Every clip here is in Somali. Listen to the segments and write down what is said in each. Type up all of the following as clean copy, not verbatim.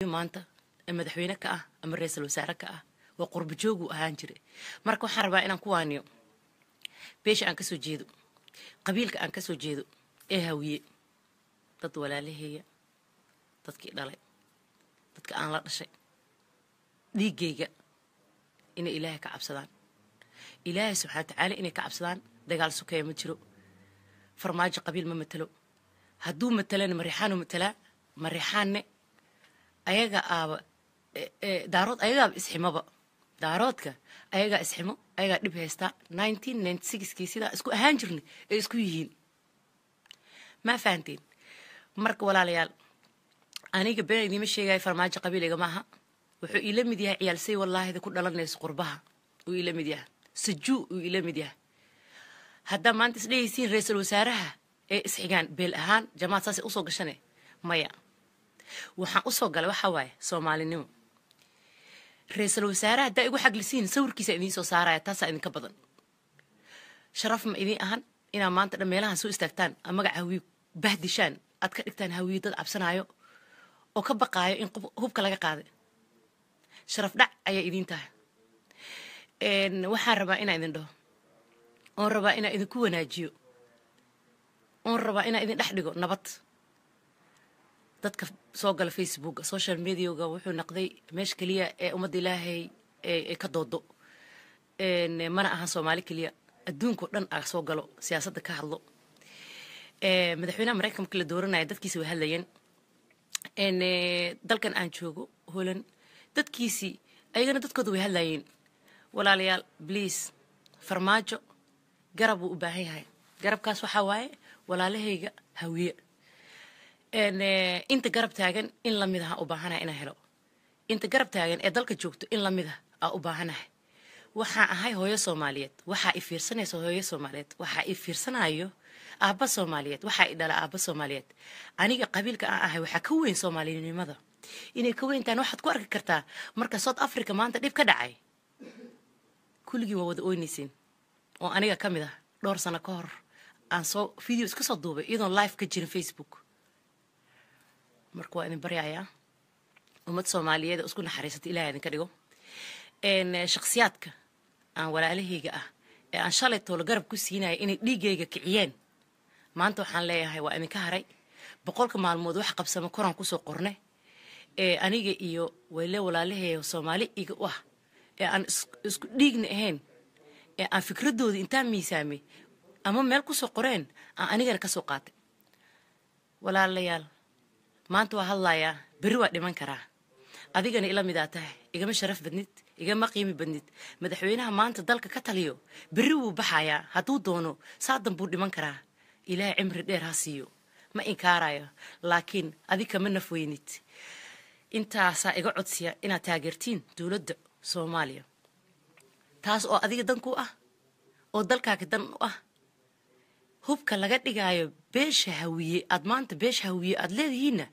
Maanta madaxweyne ka ah ama ra-iisul wasaare ka ah waa qurba jooguu ahaan jiray. Marka waxaan rabaa inaan ku waaniyo beesha aan kasoo jeedo, qabiilka aan kasoo jeedo ee Hawiye, dad walaalaheeya, dadkii dhalay, dadka aan la dhashay, dhiiggayga, inay Ilaahay ka cabsadaan, Ilaahay subxana watacaala inay ka cabsadaan. Dagaal sokeeya ma jiro. Farmaajo qabiil ma matalo. Hadduu matalana, Mariixaanu matalaa. Mariixaanne ayaga aaba Daarood, ayagaaba isximoba. Daaroodka ayagaa isximo, ayagaa dhib haystaa. 1996-kii sidaa isku ahaan jirnay ay isku yihiin, ma fahanteen? Marka walaalayaal, aniga been idiima sheegaya. Farmaajo qabiiliga maaha. Wuxuu iila mid yahay ciyaalsay wallaahida ku dhalanayso qurbaha uu iila mid yahay, sajuu uu iila mid yahay. Haddaa maanta isdhehaysiin ra-iisul wasaaraha ee isxigaan beel ahaan, jamaad saasay usoo gashane, maya. Waxaan usoo galay waxaa waaye Soomaalinimo. Ra-iisul wasaaraha haddaa igu xaglisiin, sawirkiisa idiin soo saaraya. Taasaa idinka badan. Sharaf ma idiin ahan inaa maanta dhan meelahan soo istaagtaan, magaca Hawiye bahdishaan, aad ka dhigtaan Hawiye dad cabsanaayo oo ka baqaayo in hubka laga qaaday. Sharaf dhac ayaa idiin tahay. Waxaan rabaa inaan idin dhaho oon rabaa inaan idinku wanaajiyo oon rabaa inaan idin dhex dhigo nabad. Dadka soo gala Facebooka, social mediaga wuxuu noqday meesha keliya ee ummadda Ilaahay ee ka doodo. Mana ahan Soomaali keliya, adduunkao dhan a soo galo, siyaasadda ka hadlo. Madaxweynaha Maraykanka markii la dooranaya, dadkiisa way hadlayeen. Dalkan aan joogo, Holland, dadkiisii ayagana dadkooda way hadlayeen. Walaalayaal, please, Farmaajo garab buu u baahan yahay. Garabkaas waxaa waaye walaalahayga Hawiye. Inta garab taagan in lamid aha u baahanahay inaan helo. Inta garab taagan ee dalka joogto in lamid ah aa u baahanahay. Waxaan ahay hooyo Soomaaliyeed. Waxaa i fiirsanaysa hooyo Soomaaliyeed, waxaa i fiirsanayo aabba Soomaaliyeed, waxaa i dhala aabba Soomaaliyeed. Aniga qabiilka aan ahay waxaa ka weyn Soomaalinimada. Inay ka weyntaan waxaad ku arki kartaa marka South Africa maanta dhib ka dhacay, kulligii waa wada oynaysiin oo aniga ka mid ah. Dhowr sano ka hor aan soo video iska soo duubay iyadoon live ka jirin Facebook. Marka waa idin baryayaa, ummad Soomaaliyeed oo isku naxariisata Ilahay idinka dhigo. Shakhsiyaadka aan walaalahayga ah ee aan shalay toolo garab ku siinaya inay dhiiggayga kiciyeen, maanta waxaan leeyahay waa idinka haray. 100-ka maalmood wax qabsamo koraan kusoo qorne ee aniga iyo wayle walaalaheeya Soomaali iga u ah ee aan isku dhiigna ahayn ee aan fikradooda intaan miisaamay ama meel kusoo qoreen aan anigana kasoo qaatay. Walaalayaal, maanta waa hadlayaa, berri waa dhiman karaa. Adigana ila midaa tahay, igama sharaf badnid, igama qiimi badnid. Madaxweynaha maanta dalka ka taliyo berri wuu baxayaa hadduu doono, saadan buu dhiman karaa. Ilaahay cimri dheer ha siiyo, ma inkaarayo, laakiin adig kama naf weynid. Intaasaa iga codsiya inaad taageertiin dowladda Soomaaliya, taas oo adiga dan ku ah oo dalkaaga dan u ah. Hubka laga dhigaayo beesha Hawiye, aad maanta beesha Hawiye aad leedihiinna,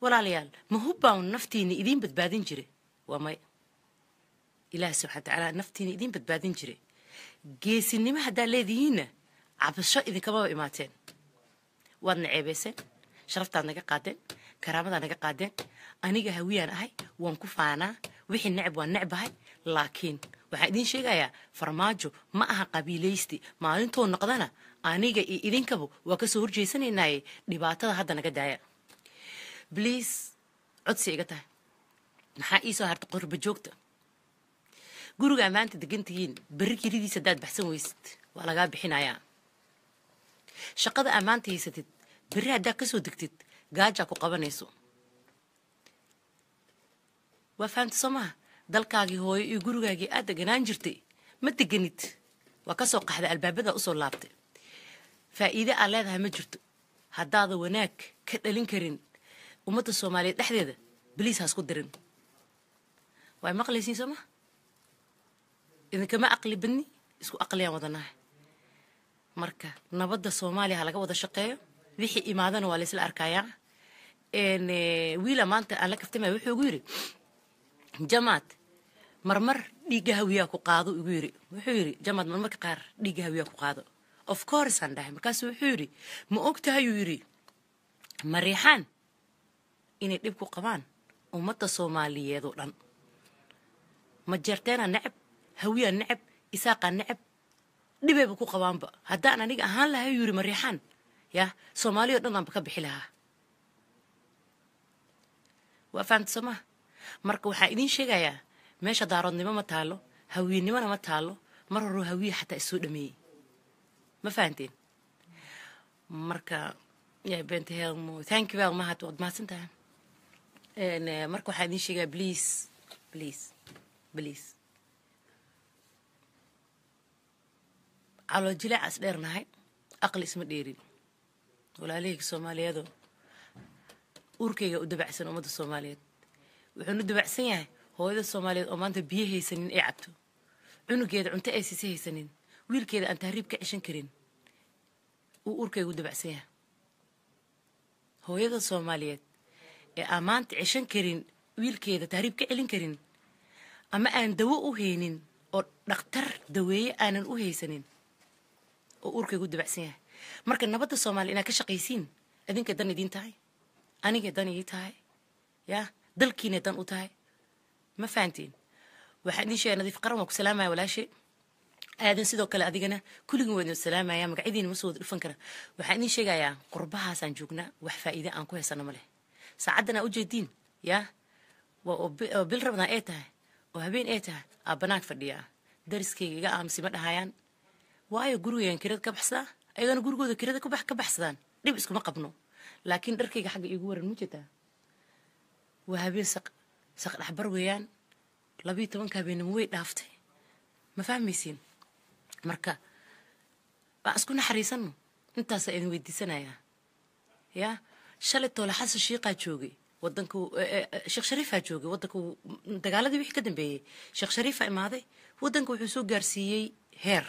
walaalayaal, ma hub baan naftiina idiin badbaadin jire? Waa may. Ilaahi subxana watacaala naftiina idiin badbaadin jire. Geesinimo haddaa leedihiinna, cabasho idinkamaba imaateen. Waadna ceebayseen, sharaftaad naga qaadeen, karaamadaad naga qaadeen. Aniga Hawiyaan ahay, waan ku faanaa. Wixii necb waan necbahay, laakiin waxaan idiin sheegayaa Farmaajo ma aha qabiilaysti. Maalintoo noqdana aniga iyo idinkaba waa kasoo horjeysanaynaaye, dhibaatada hadda naga daaya, please. Codsi iga tahay. Maxaa ii soo hartay? Qurba joogta, gurigaa maanta degan tihiin berri kiridiisa haddaad baxsan weysid, waa lagaa bixinayaa. Shaqada ammaanta haysatid berri haddaad kasoo degtid, gaajaa ku qabanayso. Waa fahamta soo maha? Dalkaagii hooyo iyo gurigaagii aad deganaan jirtay ma deganid, waa kasoo qaxday, albaabada usoo laabtay. Faa'iide aad leedahay ma jirto haddaada wanaag ka dhalin karin ummadda Soomaaliyeed dhexdeeda. Please, ha isku dirin. Way maqlaysiin soo maha? Idinkama aqli badni, isku aqliyaan wadanahay. Marka nabadda Soomaaliya ha laga wada shaqeeyo. Wixii imaadana waa laysla arkayaa. Wiila maanta aan la kaftamaya wuxuu igu yidhi, "Jamaad, marmar dhiigga Hawiyaa ku qaado." Igu yidhi, wuxuu yidhi, "Jamaad, marmarka qaar dhiigga Hawiyaa ku qaado." Of course, aan dhahay. Markaasuu wuxuu yidhi, "Ma og tahay," uu yidhi, "Mariixaan inay dhib ku qabaan Ummadda Soomaaliyeed oo dhan, Majeerteenaa necab, Hawiyaa necab, Isaaqaa necab, dhibayba ku qabaanba. Haddaan aniga ahaan lahay, yuri Mariixaan, ya Soomaaliya o dhan aanba ka bixi lahaa. Waa fahamta, soo maha? Marka waxaan idiin sheegayaa, meesha Daaroodnimo ma taalo, Hawiyenimona ma taalo. Mar horuu Hawiye xataa isoo dhameeyey. Ma fahanteen? Marka ya beenta helmo, thank you well, mahad, waad mahadsan tahay. Marka waxaan idiin sheegayaa, please, please, please, caloo jileecaas dheernahay, aqli isma dheerin. Walaalahayga Soomaaliyeedoo, uurkayga u dabacsan ummadda Soomaaliyeed. Wuxuuna dabacsan yahay hooyada Soomaaliyeed oo maanta biyo haysanin ay cabto, cunugeeda cunto ay siisa haysanin, wiilkeeda aan tahriib ka ceshan karin. Uu uurkayga u dabacsan yahay hooyada Soomaaliyeed ee aan maanta ceshan karin wiilkeeda, tahriib ka celin karin, ama aan dawo u haynin oo dhakhtar daweeye aanan u haysanin, oo uurkaygu u dabacsan yahay. Marka nabadda Soomaaliya inaad ka shaqaysiin idinkay dan idiin tahay, anigay dan ii tahay, ya dalkiinay dan u tahay. Ma fahantiin? Waxaan idiin sheegay, Nadiif Qaran, waa ku salaamaya walaashay. Aadan sidoo kale, adigana, kulligin waa idin salaamaya. Magacyadiina ma soo wada dhufan kara. Waxaan idiin sheegayaa, qurbahaasaan joognaa, wax faa'iide aan ku haysano ma leh. Saacaddan aa ujeediin, ya waa oo bil Rabadaan ay tahay oo habeen ay tahay, aa banaanka fadhiyaa. Dariskayga iga aamusi ma dhahayaan, waayo gurigaygan kirada ka baxsadaa, ayagana gurigooda kirada ka baxsadaan. Dhib iskuma qabno, laakiin dharkayga xagga iigu waran ma jirtaa. Waa habeen saq saq dhexbar weeyaan, 12-ka habeenimo way dhaaftay. Ma fahmaysiin? Marka waan isku naxariisano, intaasaa idin weydiisanayaa. Ya shalay toole Xasan Shiiqaa joogay wadanka, Sheekh Shariifaa joogay wadanka. Dagaaladii wixii ka dambeeyey Sheekh Shariifaa imaaday, wadanka wuxuu soo gaarsiiyey heer.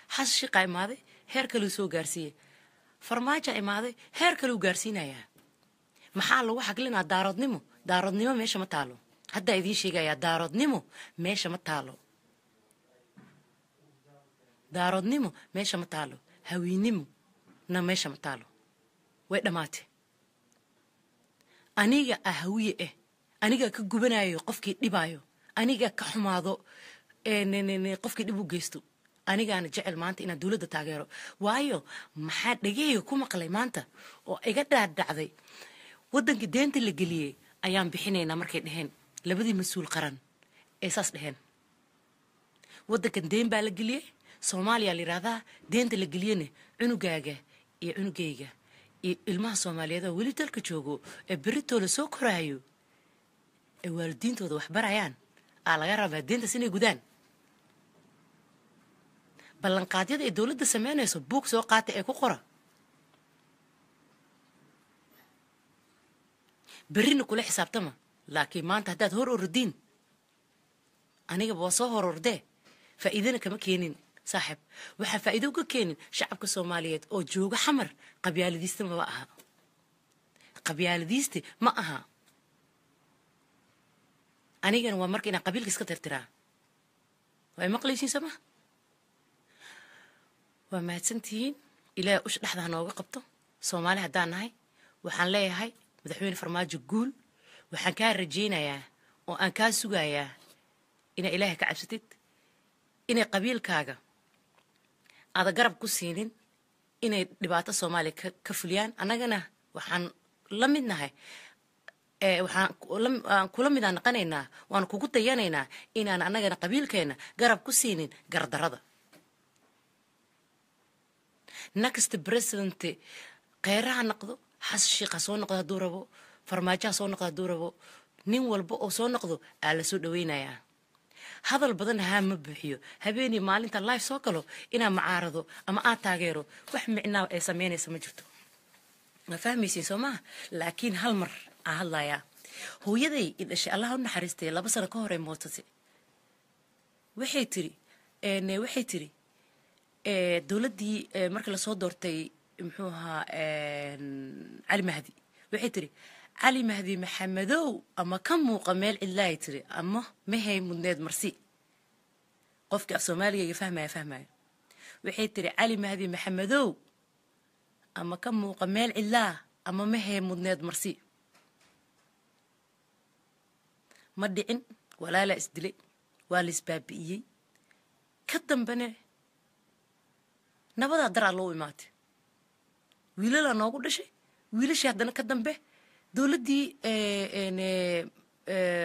Xasan Shiiqaa imaaday, heer kaluu soo gaarsiiyey. Farmaaja imaaday, heer kaluu gaarsiinayaa. Maxaa lagu xaglinaa Daaroodnimo? Daaroodnimo meesha ma taalo. Haddaa idiin sheegayaa, Daaroodnimo meesha ma taalo, Daaroodnimo meesha ma taalo, Hawiinimo na meesha ma taalo. Way dhammaatay. Aniga ah Hawiye eh, aniga ka gubanayo qofkii dhibaayo, aniga ka xumaado qofkii dhib u geysto, anigaana jecel maanta inaan dowladda taageero. Waayo, maxaa dhegahayga ku maqlay maanta oo iga dhaadhacday? Waddanka deenta la geliyey ayaan bixinaynaa markay dheheen labadii mas-uul qaran ee saas dheheen. Waddankan deen baa la geliyey, Soomaaliya la yidhaahdaa. Deenta la geliyena cunugaaga iyo cunugayga iyo ilmaha Soomaaliyeed oo weli dalka joogo ee beritooda soo koraayo ee waalidiintooda wax barayaan aa laga rabaa deentaas inay gudaan. Ballanqaadyada ay dowladda sameynayso buug soo qaata ee ku qora, berrina kula xisaabtama. Laakiin maanta haddaad hor orodiin, anigaba waa soo hor ordee, faa'iidana kama keenin saaxiib. Waxaa faa'iido uga keenin shacabka Soomaaliyeed oo jooga Xamar qabyaaladiista maba aha, qabyaaladiiste ma aha. Anigana waa marka inaan qabiilka iska tirtiraa. Waa maqlaysiin, soo ma? Waa mahadsantihiin. Ilaahay usha dhexda ha nooga qabto. Soomaali haddaan nahay, waxaan leeyahay Madaxweyne Farmaajo guul. Waxaan kaa rajaynayaa oo aan kaa sugayaa inaa Ilaahay ka cabsatid, inay qabiilkaaga aada garab ku siinin inay dhibaato Soomaaliya ka fuliyaan. Annagana waxaan la mid nahay, waxaan kula midaan naqanaynaa, waan kugu dayanaynaa inaan annagana qabiilkeena garab ku siinin gardarada. Next president Kheyraha noqdo, Xasan Shiikh ha soo noqdo hadduu rabo, Farmaajo ha soo noqdo hadduu rabo, nin walba oo soo noqdo aa la soo dhaweynayaa. Hadal badan haa ma buuxiyo. Habeenii maalinta live soo galo inaan macaarado ama aan taageero, wax micnaa ay sameynaysa ma jirto. Ma fahmaysiin, soo maha? Laakiin hal mar aan hadlayaa. Hooyaday i dhashay, Allah u naxariistay, 2 sano ka hor ay mootatay. Waxay tiri dowladdii markii lasoo doortay, muxuu ahaa, Cali Mahdi, waxay tiri: "Cali Mahdi Maxamedow, ama ka muuqa meel cidlaay," tiri, "ama mahay mudneed marsi." Qofkii af Soomaaligayga fahmaya fahmaya. Waxay tiri: "Cali Mahdi Maxamedow, ama ka muuqa meel cidlaa ama mahay mudneed marsi." Ma dhicin, walaalaa isdilay, waa la isbaabi'iyey. Ka dambene nabadaa daraa loo imaatay, wiilalaa noogu dhashay. Wiilashii haddana ka dambe dowladdii,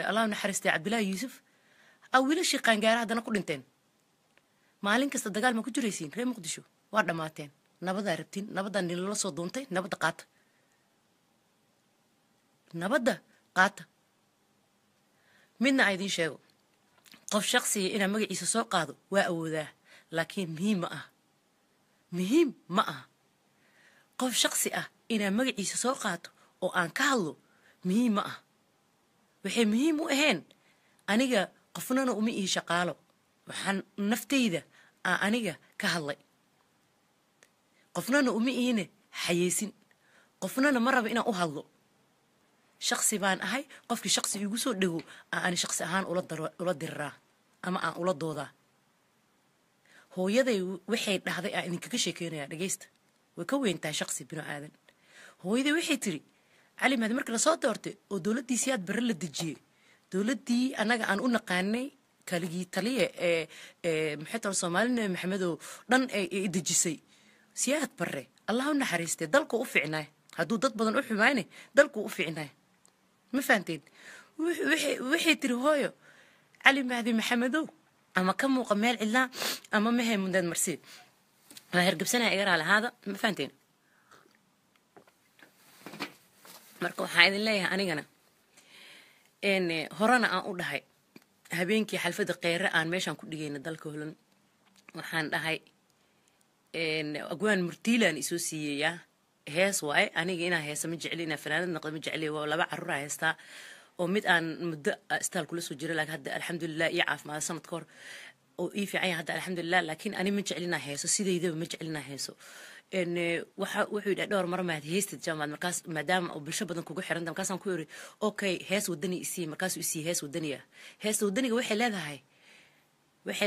Allah naxariistay, Cabdullaahi Yuusuf a wiilashii qaangaara haddana ku dhinteen. Maalin kasta dagaal ma ku jiraysiin? Reer Muqdisho waa dhammaateen. Nabadaa rabtiin, nabaddaa nilala soo doontay. Nabadda qaata, nabadda qaata. Midna aan idiin sheego: qof shaksiga inaa magaciisa soo qaado waa awoodaa, laakiin muhiim ma ah, muhiim ma aha. Qof shaksi ah inaa magaciisa soo qaato oo aan ka hadlo muhiim ma ah. Waxay muhiim u ahayn, aniga qofnana uma ii shaqaalo. Waxaan naftayda aan aniga ka hadlay, qofnana uma iine xayeysin, qofnana ma raba inaan u hadlo. Shaksi baan ahay. Qofkii shaksi iigu soo dhego aan ani shaksi ahaan ula diriraa ama aan ula doodaa. Hooyaday waxay dhahday aan idinkaga sheekeynaya, dhegeysta. Way ka weyn tahay shaksi binu aadan. Hooyaday waxay tiri, Cali Mahdi markii lasoo doortay oo dowladdii Siyaad Barre la dejiyey, dowladdii annaga aan u naqaanay kaligii taliye ee maxay tol Soomaalina Maxamedow dhan ay dejisay Siyaad Barre, Allah u naxariistay, dalku u fiicnaay. Hadduu dad badan u xumayne, dalku u fiicnaay. Ma fahanteen? Waxay tiri hooyo, Cali Mahdi Maxamedow ama ka muuqa meel cidlaa ama mahay mundeed marsi waa hergabsanaya, iga raali ahaada. Ma fahanteen? Marka waxaan idin leeyahay, anigana horena aan u dhahay, habeenkii xalfadda Kheyre aan meeshaan ku dhigayna dalka Holan, waxaan dhahay agwaan murtiilaan isoo siiyeyaa hees waaye. Aniga inaa heesa ma jecli, inaa fanaanad noqdo ma jecli. Waa laba caruuraa heestaa oo mid aan muddo istaal kula soo jira, laakiin hadda alxamdulilah iyo caafimaad, sanad ka hor oo ii fiican yahay hadda alxamdulilah. Laakiin ani ma jeclinaa heeso, sidaydaba ma jeclinaa heeso. Waxa wuxuu yidhaha dhowr mar, maad heystid jaamaad? Markaas maadaama oo bulsho badan kugu xiranta, markaasaan ku iri, okay, hees wadani isii. Markaasuu isii hees wadaniga. Heesta wadaniga waxay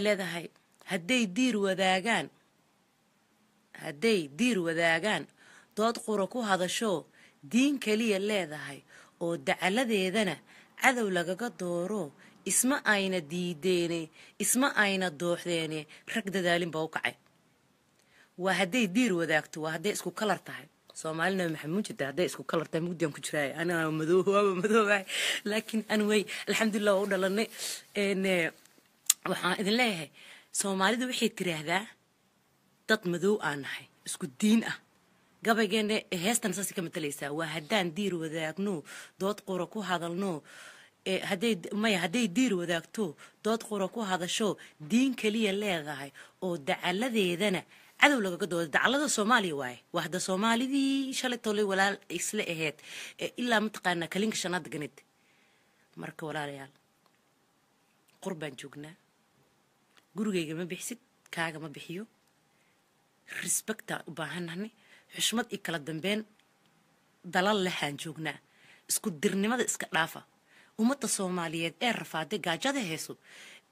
leedahay: hadday diir wadaagaan, hadday diir wadaagaan, dood qura ku hadasho, diin keliya leedahay oo dacaladeedana cadow lagaga dooro, isma ayna diideene, isma ayna dooxdeene, rag dadaalin baa u kacay. Waa hadday diir wadaagto, waa hadday isku kalar tahay. Soomaalina maxaa mujida hadday isku kalar tahay? Mugdiyan ku jiraay, anaa madoow, waaba madoobahay, laakiin anyway alxamdulilah waa u dhalanay. Waxaan idin leeyahay, Soomaalidu waxay tiraahdaa dad madow aan nahay, isku diin ah. Gabaygeena heestan saasay ka matalaysaa. Waa haddaan diir wadaagno, dood qura ku hadalno, hadday maya, hadday diir wadaagto, dood qura ku hadasho, diin keliya leedahay oo dacaladeedana cadow lagaga doodo. Dacalada Soomaaliya waaye. Waa hadda Soomaalidii shalay tolay walaal isla ahayd ilaa mataqaanaa kalinka shanaad deganeed. Marka walaalayaal, qur baan joognaa. Gurigayga ma bixisid, kaaga ma bixiyo. Respectaan u baahannahnay, xushmad iyo kala dambeyn. Dalal lehaan joognaa. Isku dirnimada iska dhaafa. Ummadda Soomaaliyeed ee rafaaday, gaajada hayso,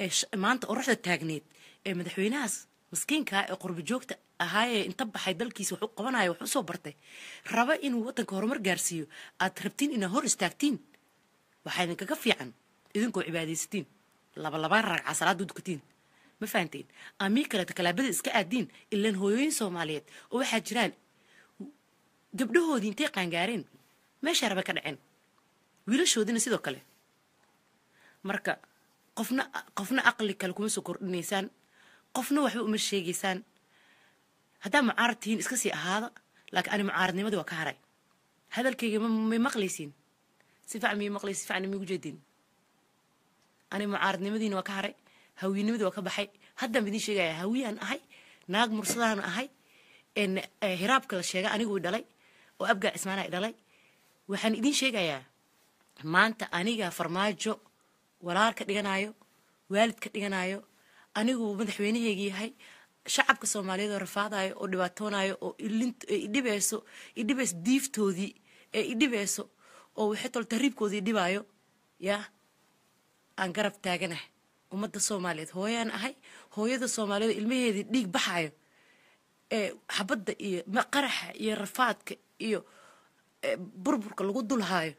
ee maanta oraxda taagneed, ee madaxweynahaas maskiinkaa ee qurbo joogta ahaayee inta baxay dalkiisa wax u qabanayo, wax u soo bartay, raba inuu waddanka horumar gaarsiiyo, aad rabtiin inaad hor istaagtiin. Waxaa idinkaga fiican idinkoo cibaadaysatiin, laba labaan ragca salaada u dukatiin. Ma fahanteen? Amii kaleeto kalaabada iska aadiin. Ilaan hooyooyin Soomaaliyeed oo waxaa jiraan gabdhahoodii intay qaangaareen meesha raba ka dhaceen, wiilashoodina sidoo kale. Marka qofna qofna aqli kale kuma soo kordhinaysaan, qofna waxba uma sheegaysaan. Haddaa mucaarad tihiin, iska sii ahaada, laakiin ani mucaaradnimadii waa ka haray. Hadalkayga may maqlaysiin? Si fiican miyay maqlaysiin? Si fiican miigu jeedin? Ani mucaaradnimadiina waa ka haray, hawiinimadii waa ka baxay. Haddaan idin sheegaya, hawiyaan ahay, naag Mursadaan ahay. Hiraabka la sheega anigu i dhalay oo Abgaa Cismaana i dhalay. Waxaan idin sheegayaa, maanta aniga Farmaajo walaal ka dhiganayo, waalid ka dhiganayo, anigu madaxweynaheyga yahay. Shacabka Soomaaliyeed oo rafaadayo oo dhibaatoonayo oo idhibeyso, idhibeyso diiftoodii ee idhibeyso oo waxay tol tahriibkoodii dhibaayo, yaa aan garab taaganahay. Ummadda Soomaaliyeed hooyaan ahay. Hooyada Soomaaliyeed ilmaheedii dhiig baxayo ee xabadda iyo qaraxa iyo rafaadka iyo burburka lagu dulhaayo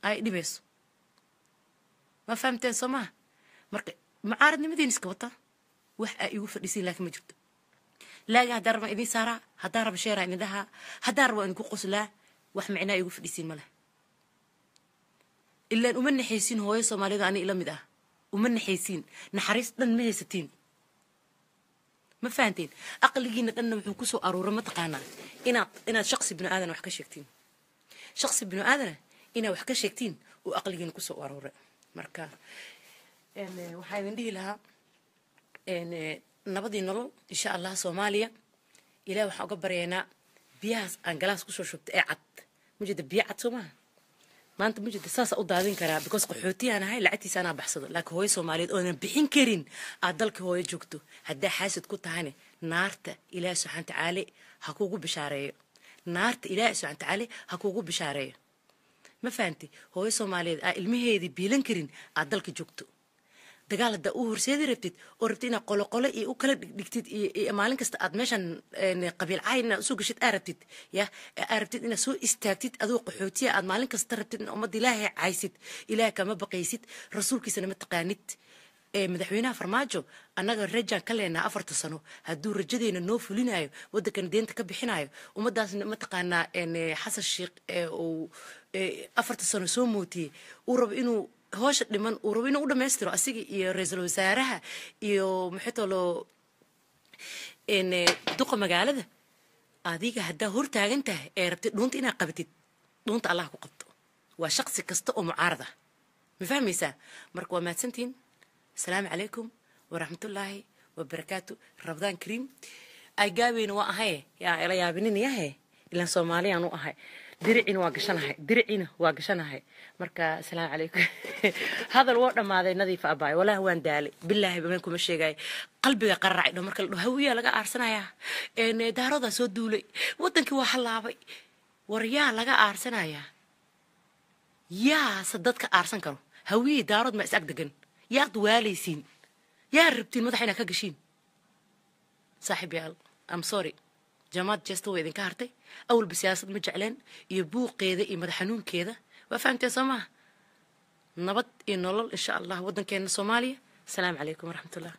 ay dhibayso. Ma fahamteen soo maha? Marka mucaaradnimadiin iska wata, wax aa igu fadhisiin laakiin ma jirto. Laaga haddaan raba idin saaraa, haddaan raba sheeraa idin dhahaa, haddaan raba idinku qoslaa, wax micnaa igu fadhisiin ma leh. Ilaan uma naxaysiin hooyo Soomaalida ani ila mid ah, uma naxaysiin, naxariis dhan ma haysatiin. Ma fahanteen? Aqligiina dhanna wuxuu kusoo aruuray, mataqaanaa, inaad shaqsi binu aadan wax ka sheegtiin, shaqsi binu aadana inaad wax ka sheegtiin uu aqligiina kusoo aruuray. Marka waxaa idin dhihi lahaa nabadii nolol insha Allah Soomaaliya. Ilaah waxaan uga baryaynaa biyahaas aan galaas kusoo shubtay ee cad, mujeda biyo cad soo maha? Maanta mujeda saasa u daadin karaa, because qaxootiyaan ahay, lacagtiisa anaa baxsado. Laakiin hooyo Soomaaliyeed oonan bixin karin aad dalka hooyo joogto, haddaa xaasid ku tahane, naarta Ilaahi subxana tacaale ha kugu bishaareeyo, naarta Ilaahi subxana tacaale ha kugu bishaareeyo. Ma fahanti? Hooyo Soomaaliyeed aa ilmaheedii biilan karin aad dalka joogto, dagaal haddaa u horseedi rabtid oo rabtid inaad qoloqolo iyo u kala dhigdhigtid iyo maalin kasta aad meeshan qabiil cayn inaad usoo geshid aa rabtid, ya aa rabtid inaad soo istaagtid adoo qaxootiya, aad maalin kasta rabtid in ummadda Ilaahay caysid, Ilaahay kama baqaysid, rasuulkiisana ma taqaanid. Madaxweynaha Farmaajo annaga rajaan ka leenaha 4ta sano, hadduu rajadeena noo fulinayo, waddankana deenta ka bixinayo, ummadaasna mataqaanaa Xasan Sheekh uu 4ta sano soo mootiyey, uu rabo inuu hoosha dhiman, uu rabo inuu u dhamaystiro asiga iyo ra-iisul wasaaraha iyo maxay duqa magaalada. Adiga haddaa hortaagan tahay ee rabtid dhuunta inaad qabatid, dhuunta Allah ku qabto. Waa shaqsi kasta oo mucaarad ah. Ma fahmaysaa? Marka waa mahadsantihiin. Asalaamu calaykum waraxmatullaahi wabarakaatu. Rabadaan kariim. Ay gaabeyna waa ahaye, yaa ila yaabinin yahe, ilaan Soomaaliyaan u ahay. Diricina waa gashanahay, diricina waa gashanahay. Marka asalaamu calaykum. Hadal woo dhammaaday. Nadiifa abaay, walaahi waan daalay, bilaahi bameen kuma sheegay, qalbiga qararacay dho. Marka la dhaho Hawiyaa laga aarsanayaa, Daarodaa soo duulay, waddankii waa halaabay, war yaa laga aarsanayaa? Yaase dadka aarsan karo? Hawiye Daarood ma is ag degan? Yaad waalaysiin? Yaa rabtiin madaxa inaad ka gashiin? Saaxiib yaal, am sorry, jamaad jeesta way idinka hartay. Awalba siyaasad ma jecleen iyo buuqeeda iyo madax xanuunkeeda. Waa fahamteen soo maha? Nabad iyo nolol insha Allah waddankeena Soomaaliya. Asalaamu calaykum waraxmatullah.